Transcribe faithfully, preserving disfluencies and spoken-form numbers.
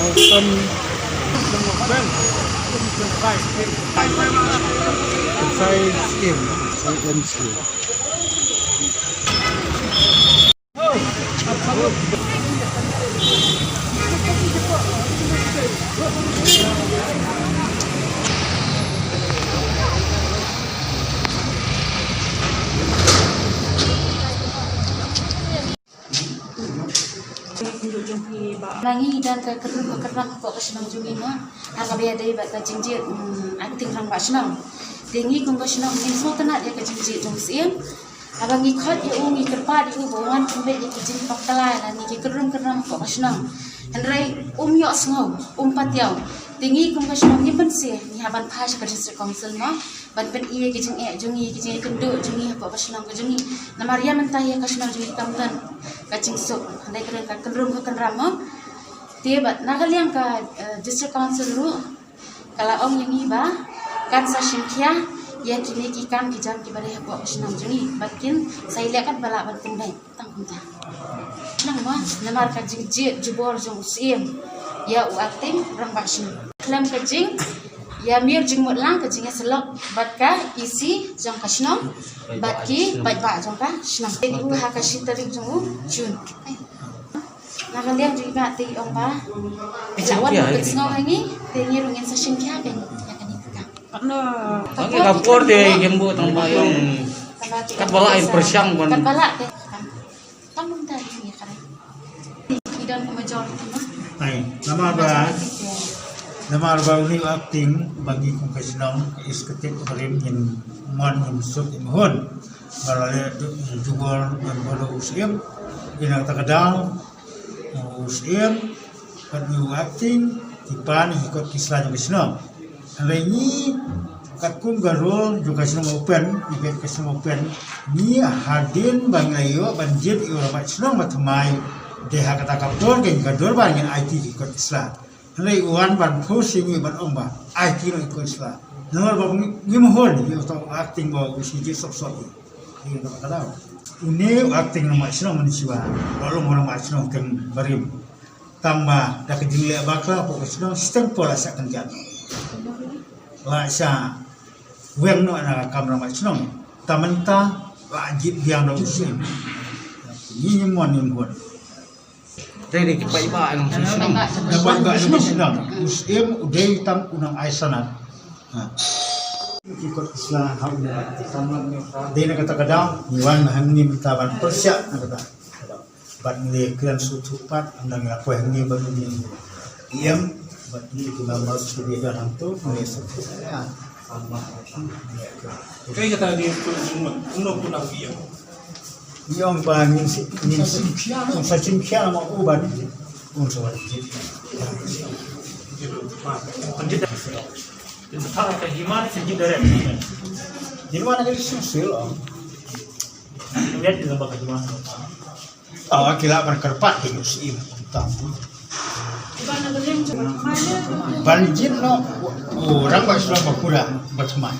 Sai scheme, sai scheme. Ngi don ka kyrpad ka kyrpad ka shnong jong ngi ma. Haba ïadei bad ka jingjied, mm, acting rangbah shnong. Te ngi kum ka shnong ngin sngewtynnat ïa ka jingjied jong u Syiem. Haba ngi khot ïa u, ngi kyrpad ïa u ba u wan pynbeit ïa ki jingpakla lane ki kyrrum kyrram hapoh ka shnong. Hynrei um ïohsngew, um patiaw. Te ngi kum ka shnong ngi pynshai, ngi hap ban phai sha ka District Council mo, ban pyni ïa ki jingeh jong ngi, ki jingkynduh jong ngi hapoh ka shnong ka jong ngi. Namar ïa mynta ïa ka shnong jong ngi kam don ka jingsuk. Hynrei ka don ka kynrum ka kynram mo. Te bad na ka liang ka, eh, District Council ruh, ka la ong ïa ngi ba kan sa shim khia ïa kine ki kam ki jam kiba dei hapoh ka shnong jong ngi bad kin sa ïaleh katba lah ban pynbeit tang kumta. Nang ma namar ka jingjied jubor jong u Syiem ïa u acting rangbah shnong. Khlem ka jingïamir jingmut lang, ka jingïasyllok bad ka E C jong ka shnong bad ki paidbah jong ka shnong. Te u ha ka shi tarik jong u June. Na ka liang jong i Bah te i ong ba ka la wan ka sngew ha ngi, te ngi ruh ngin sa shim khia ka ngi. Ka por te kim buh tang ba ong. Katba lah in pyrshang ban. Katba lah te. Tang ngi ta ngi ka. I don ka majority ma. Ai, namar ba, namar ba une u acting ba ngi kum ka shnong ka executive barim ngin mon ngin suk ngin hun. Ba la leh jubor ban bor u Syiem. Ïa na kata ka daw u Syiem bad u acting ki pan ki kot ki sla jong ka shnong. Hynrei ngi katkum ka rule jong ka shnong open, ngi peit ka shnong open, ngi hadien ba ngi la ïoh ban jied ïa u rangbah shnong ba thymmai, te ha kata ka por ka ngi ka dur ba ngin aiti ki kot ki sla. Hynrei u wan ban force ïa ngi ban ong ba aiti noh ki kot ki sla. Namar ba ngi, ngi mahon ïa uta u acting ba u shu jied sop sop. Ïa kata ka daw une u acting rangbah shnong mynshuwa, ba long rangbah shnong teng barim. Tang ba da ka jingleh bakla hapoh ka shnong, shiteng por la shah kynjat, la shah weng noh na ka kam rangbah shnong. Te mynta la jied biang da u Syiem. Ngi ngim mon ngim hun. Dei dei ki paidbah nong shnong. Da paidbah nong shnong. U Syiem u dei tang u nongai sanad. Ha. Ki kot ki sla ha u dei na kata ka daw ngi wan hangne mynta ban pyrshah na kata. Bad ngi kren sngewthuh pat, ynda ngi la poi hangne bad ngi ïeng bad ngi ki member ki dei don hangto, ngi sngewthuh. Kaei kata ngi pynjumut, kumno kumno ngi ïeng. Ngi ong ba ngin sa, ngin sa, ngin sa shim khia ma u ban. Un sa wan. Pynjit. Pynjit. Ka demand sa jit direct. Demand ka jit sum sil ong. Lihat di gambar ka demand. Oh, ki lah ban kyrpad ki u Syiem. Tam. Ban jin noh. Oh, rangbah shnong ba kura ba thymmai.